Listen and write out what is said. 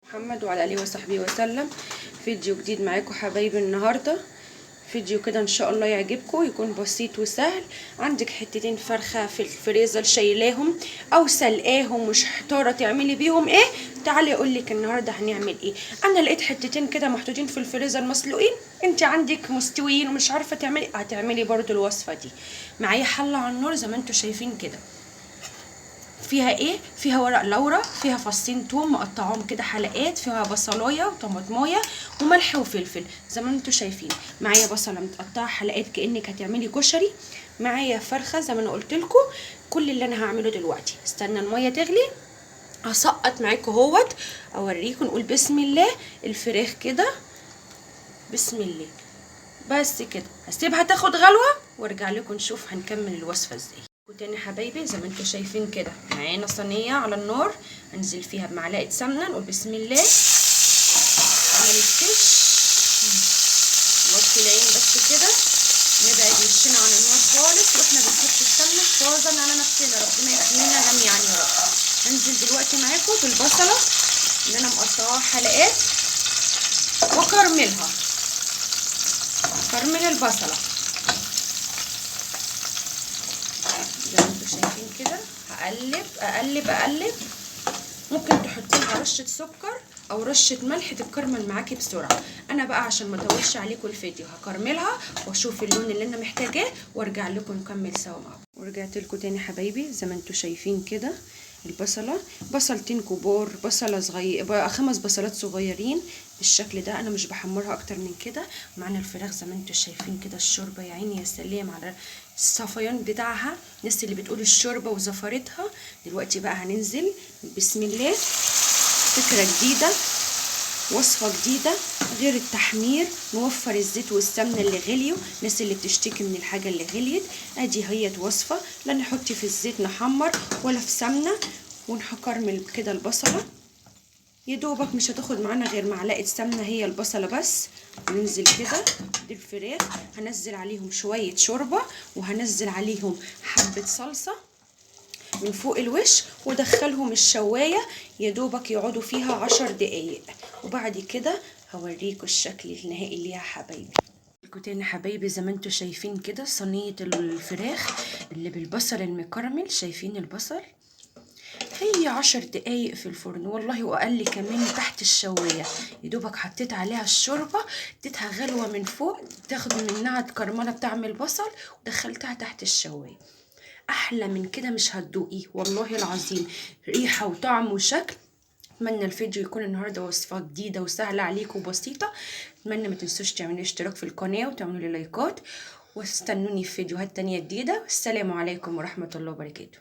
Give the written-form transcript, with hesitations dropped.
محمد وعلى اله وصحبه وسلم. فيديو جديد معاكم حبايبي النهارده، فيديو كده ان شاء الله يعجبكم، يكون بسيط وسهل. عندك حتتين فرخة في الفريزر شايلاهم او سلقاهم مش محتارة تعملي بيهم ايه، تعالي اقول لك النهارده هنعمل ايه. انا لقيت حتتين كده محطوطين في الفريزر مسلوقين، انت عندك مستويين ومش عارفه تعملي، هتعملي برضو الوصفة دي. معايا حله على النار زي ما انتم شايفين كده، فيها ايه؟ فيها ورق لورا، فيها فصين توم مقطعاهم كده حلقات، فيها بصلايه وطماطمايه وملح وفلفل زي ما انتم شايفين. معايا بصله متقطعه حلقات كانك هتعملي كشري. معايا فرخة زي ما انا قلت لكم. كل اللي انا هعمله دلوقتي استنى المية تغلي، هسقط معاكم اهوت اوريكم. نقول بسم الله. الفراخ كده بسم الله، بس كده هسيبها تاخد غلوه وارجع لكم نشوف هنكمل الوصفة ازاي. وتاني حبايبي زي ما انتم شايفين كده معانا صينية على النار، هنزل فيها بمعلقه سمنه، نقول بسم الله. عملت كش، نوطي العين بس كده، نبعد وشنا عن النار خالص واحنا بنحط السمنة حفاظا على نفسنا، ربنا يحمينا جميعا يا رب. هنزل دلوقتي معاكم بالبصله اللي انا مقطعاها حلقات واكرملها، كرمل البصله زي ما انتم شايفين كده. هقلب اقلب اقلب. ممكن تحطي لها رشه سكر او رشه ملح تتكرمل معاكي بسرعة. انا بقى عشان ما اطولش عليكم الفيديو هكرملها واشوف اللون اللي انا محتاجاه وارجع لكم نكمل سوا مع بعض. ورجعت لكم تاني حبايبي زي ما انتم شايفين كده. البصله بصلتين كبار، بصله صغيرة، 5 بصلات صغيرين بالشكل ده. انا مش بحمرها اكتر من كده. معانا الفراخ زي ما انتم شايفين كده، الشوربة يا عيني يا سلام على الصفيان بتاعها، الناس اللي بتقول الشوربة وزفرتها. دلوقتي بقى هننزل بسم الله. فكرة جديدة، وصفه جديدة غير التحمير، نوفر الزيت والسمنه اللي غليوا. الناس اللي بتشتكي من الحاجة اللي غليت، ادي هي وصفه لا نحط في الزيت نحمر ولا في سمنه، ونكرمل كده البصله. يدوبك مش هتاخد معانا غير معلقه سمنه هي البصله بس. ننزل كده دي الفراخ، هنزل عليهم شوية شوربة وهنزل عليهم حبه صلصه من فوق الوش، ودخلهم الشوايه يدوبك يقعدوا فيها 10 دقايق، وبعد كده هوريكم الشكل النهائي ليها حبايبي. تاني حبايبي زي ما انتم شايفين كده صينية الفراخ اللي بالبصل المكرمل، شايفين البصل؟ هي 10 دقايق في الفرن والله واقل كمان تحت الشوايه. يدوبك حطيت عليها الشوربة، اديتها غلوه من فوق تاخد منها الكرمله بتاع البصل، ودخلتها تحت الشوايه. احلى من كده مش هتدوقيه والله العظيم، ريحه وطعم وشكل. اتمنى الفيديو يكون النهارده وصفه جديدة وسهلة عليكم وبسيطة. اتمنى ما تنسوش تعملوا اشتراك في القناة وتعملوا لي لايكات، واستنوني في فيديوهات تانية جديدة. والسلام عليكم ورحمة الله وبركاته.